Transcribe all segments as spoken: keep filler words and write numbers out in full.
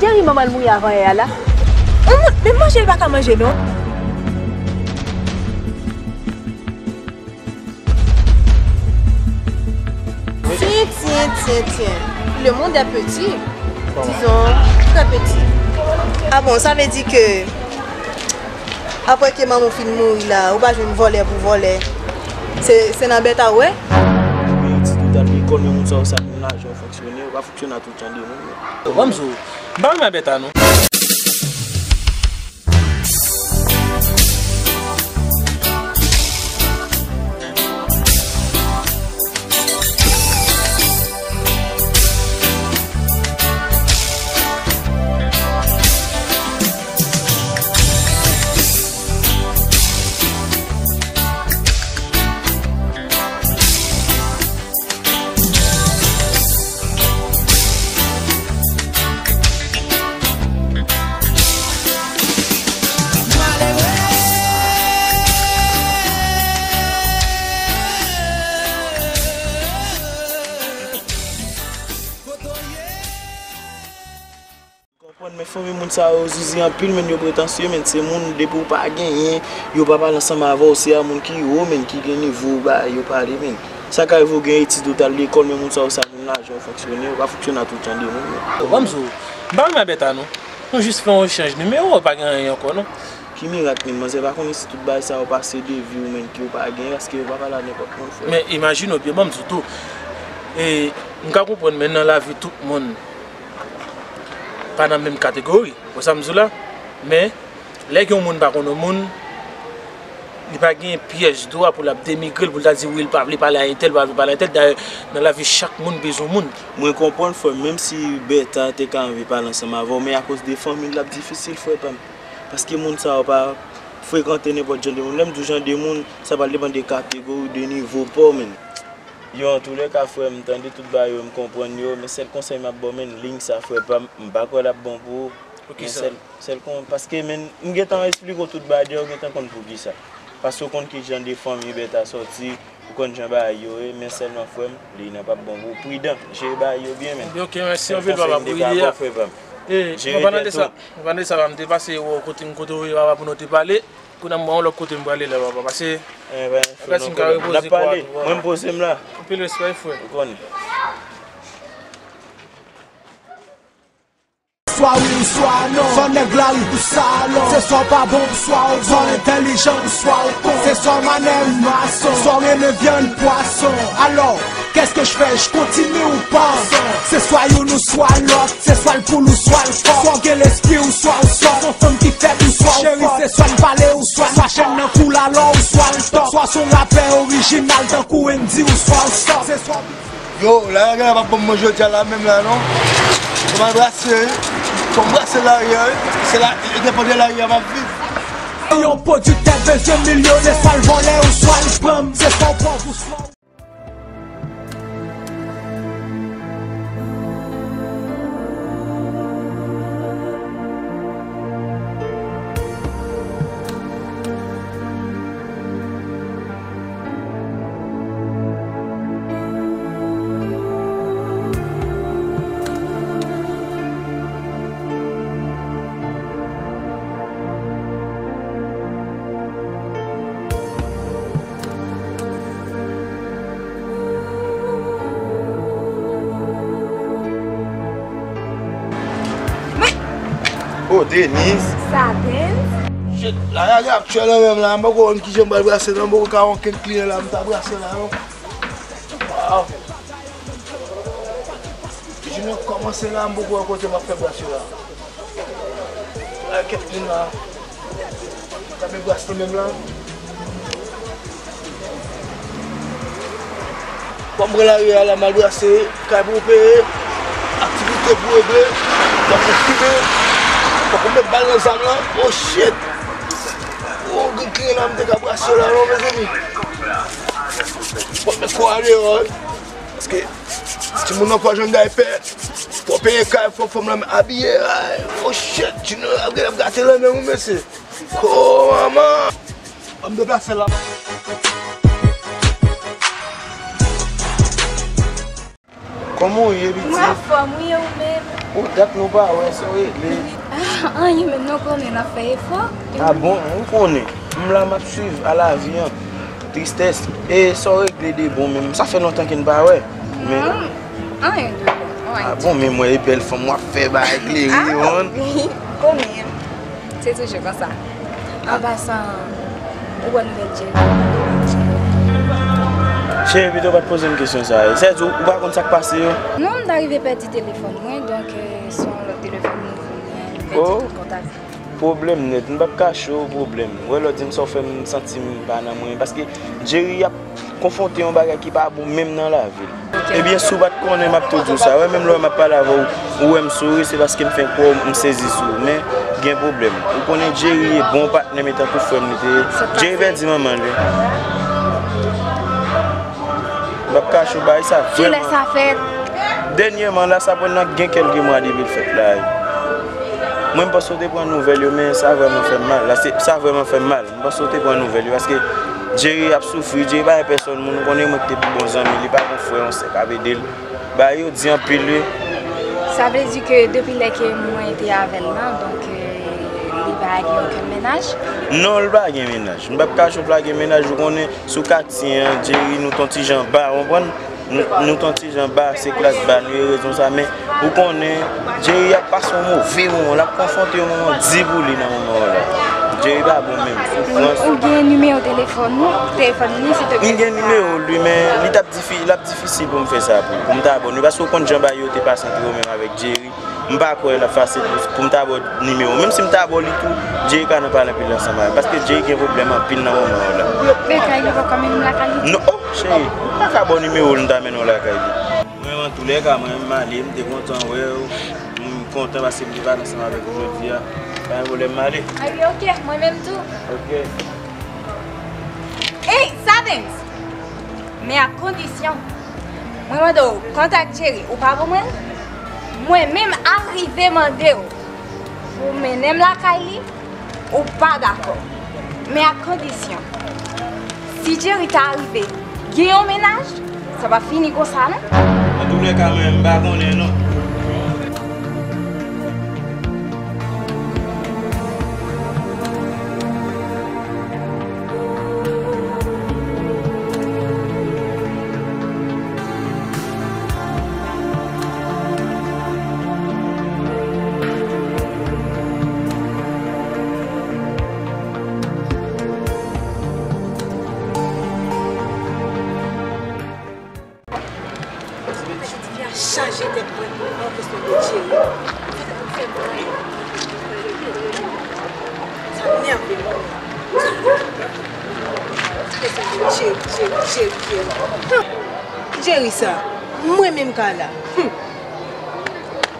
Cheri, manman l mouri avan yè a la. On moun, menm manje l pa ka manje, non. Tiens, tiens, tiens, tiens. Le monde est petit. Disons, très petit. Ah bon, ça veut dire que après que maman fin mouri la, ou pa jwenn vòlè pou vòlè. Se, se nan bèt a ou wè? Men ti total li konnen moun sa yo sa moun lajan. Fonksyone, ou pa fonksyone a tout jan de moun. Ban m di w, m pa renmen bèt a non. Konprann, men fanmi moun sa yo zizi anpil, men yo pretansye, men se moun depi w pa genyen, yo pa pale ansanm avè w, se a moun ki wo, men ki gen nivo, ba yo pale, men. Sa ka rive w gen etid, ou t al lekòl, men moun sa yo sa moun lajan, ou fonksyone, ou pa fonksyone a tout jan de moun, men. Ban m di w, m pa renmen bèt a non. Nou jis fè yon echanj nimewo, pa gen anyen ankò non. Ki mirak, men manzè pa konnen si tout bagay sa yo pa se devi w, men ki w pa genyen, paske yo pa pale a nenpòt moun, frè. Men imajine w byen, ban m di w tou. E, m ka konprann, men nan lavi tout moun pa nan menm kategori. Wè sa m di w la? Men, lè gen yon moun pa konn yon moun, li pa gen pyès dwa pou l ap denigre l, pou l ta di wi, l pa vle pale a entèl, pa vle pale a entèl. Dayè, nan lavi, chak moun bezwen moun. Mwen konprann, frè m, menm si bèt a te ka anvi pale ansanm avè w, men akoz de fanmi l, l ap difisil, frè pa m. Paske moun sa yo pa frekante nenpòt jan de moun. Lè m di w jan de moun, sa pral depann de kategori, de nivo pa w, men. Yo, antoulèka, frè m, m tande tout bagay yo, m konprann yo, men sèl konsèy m ap ba w, men, liy sa, frè pa m, m pa kwè l ap bon pou ou. Poukisa? Men sèl, sèl kon, paske, men, m gentan eksplike w tout bagay, deja w gentan konn poukisa. Paske w konn ki jan de fanmi bèt a sòti, ou konn jan bagay yo ye, men sèlman, frè m, liy nan p ap bon pou ou. Pridan, jere bagay yo byen, men. Ok, mèsi anpil, papa, pou ide a. Sèl konsèy m te ka ba w, frè pa m. Jere tèt ou. Anpalan de sa, papa, m te pase wè w kote m, kote w ye, papa, pou nou te pale. Kounye a m wè yon lòt kote m prale la, papa. Pase, eh ben, papa, si m ka repoze kò a tou, papa. Mwen, m poze m la. Anpil respè, frè. Ou konnen. Swa wi, swa non. Swa nèg lari pou salon. Se swa w pa bon, swa w bon. Swa w entèlijan, swa w kon. Se swa w manèv mason. Swa w renmen vyann pwason. Alò, qu'est-ce que je fais? Je continue ou pas? Se swa youn ou swa lòt. Se swa l poul ou swa l kòk. Swa w gen lespri ou swa w sòt. Swa w fanm ki fèb ou swa w fò. Cheri, se swa n pale ou swa n fache nan kou lalò ou swa l tòk. Swa s on rapè orijinal tankou Wendyy ou swa w sòt. Se swa w Yo, lari a p ap ban m manje jodi a la menm la non. Fò m al brase wi. Fò m brase lari a wi. Se la, e depann de lari a m ap viv. Yon pwodiktè bezwen milyonè, swa l vòlè ou swa l pran m. Se swa w pòv ou swa w Oh, Denise. Sa, Denise? Shit, la, la, la, aktyèl la menm la, m poko konn kijan m pral brase non, m poko ka wè okenn kliyan la, m ta brase la non. Wow. Jounen kòmanse la, m poko wè kote m ap fè brase la. Ay, kèt moun la. Tape bras li menm la. Fò m pran lari a la, m al brase, kay pou peye, aktivite pou regle, fòk ou fimen, fòk ou met bal nan zam lan. Oh shit! Oh, gen kliyan la, m te ka brase la non, mezanmi. Fòk met kò a deyò, wi. Paske timoun nan fò jwenn daypè, fò peye kay, fò fanm lan abiye. Ay, oh shit, Junior ap gen ap gate lanmen wi mesye. Oh manman. Ban m deplase la. Kòman w ye, pitit? Mwen anfòm wi, e ou menm? O, dat nou pa wè, sa w regle? Ah, anyen menm, nou konnen n ap fè efò. Ah bon, ou konnen. M la, m ap swiv a lavi an. Tristès. E sa w regle de bon menm? Sa fè lontan ke n pa wè. Men, hmm, anyen de bon. Ah bon, men mwen e bèl fanm w ap fè bagay klere, ah, wi, konnen. Se toujou konsa. An pasan, ou wè nouvèl Jerry? Cheri, pito w pa t poze m kesyon sa a. Sèdi, ou pa konn sa k pase yo? Non, m ta rive pèdi telefòn mwen, donk, euh, se yon lòt telefòn nouvo mwen, m pèdi tout kontak. Pwoblèm nèt, m p ap kache w pwoblèm. Wè lè w di m sa w fè m, m santi m pa nan mwen. Paske Jerry ap konfwonte yon bagay ki pa bon menm nan lavi l. Ebyen, si w pa t konnen, m ap tou di w sa. Wè, menm lè w wè m ap pale avè w, ou wè m souri, se paske m fenk wè w, m sezi sou ou. Men, gen pwoblèm. Ou konnen Jerry e bon patnè m, e tankou frè m li te ye. Jerry pèdi manman l, wi. M p ap kache w, bagay sa vrèman. Kilè sa fèt? Dènyèman, la, sa pran nan gen kèlke mwa depi l fèt la, wi. Mwen, m panse w te pran nouvèl yo, men sa vrèman fè m mal. La, se, sa vrèman fè m mal. M panse w te pran nouvèl yo, paske Jerry ap soufri, Jerry pa yon pèsòn moun, ou konnen mwen ki te pi bon zanmi, li pa gon frè, yon sè k ap ede l. Bagay yo di anpil, wi. Sa vle di ke depi lè ke mwen te avè l lan, donk, euh, li pa gen okenn mennaj? Non, li pa gen mennaj. M p ap kache w, li pa gen mennaj, ou konnen, sou katye an, Jerry, nou t on ti jan ba, ou konprann? Nou, nou t on ti jan ba, se klas ba nou ye, rezon sa, men ou konnen, Jerry ap pase yon move moman, l ap konfwonte yon moman di pou li nan moman an la. Jerry pa bon menm, soufrans. Ou gen nimewo telefòn ou? Telefòn li, silteplè. M gen nimewo l, wi, men li t ap difi-, l ap difisil pou m fè sa pou, pou m ta abòne, paske ou konn jan bagay yo te pase ant yo menm avèk Jerry. M pa kwè l ap fasil pou, pou m ta ba w nimewo. Menm si m ta ba w li tou, Jerry ka nan pale anpil ansanm avè m. Paske Jerry gen pwoblèm anpil nan moman an la. Men kay li poko mennen m lakay li? Non, oh, cheri, m pa ka ba w nimewo l, m ta mennen w lakay li. Mwen, antoulèka, mwen, m ale, m te kontan wè w. M kontan paske m te pale ansanm avèk ou jodi a. Pa gen pwoblèm, m ale. Ay, ok, mwen menm tou. Ok. Hey, Savens! Men ak kondisyon. Mwen mande w kontak Jerry, ou pa ban mwen l? Mwen menm al rive mande w pou w mennen m lakay li, ou pa dakò. Men ak kondisyon. Si Jerry ta rive gen yon mennaj, sa p ap fini konsa, non. Antoulèka, mwen, m pa konnen, non. Jodi a chaje tèt mwen an kesyon de Jerry. Sa nève m. Kesyon de Jerry, Jerry, Jerry, Jerry. Jerry sa, mwen menm Carla. Hmm.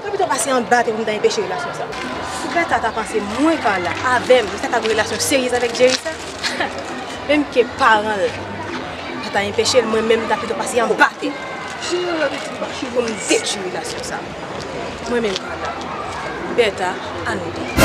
Mwen pito pase anba tè pou m ta enpeche relasyon sa. Si Bertha ta panse mwen Carla avè m, Bertha ta gen relasyon seryez avèk Jerry sa. Menm ke paran l pa ta enpeche l, mwen menm m ta pito pase anba tè pou m detwi relasyon sa. Mwen menm Carla, Bertha, ann ede.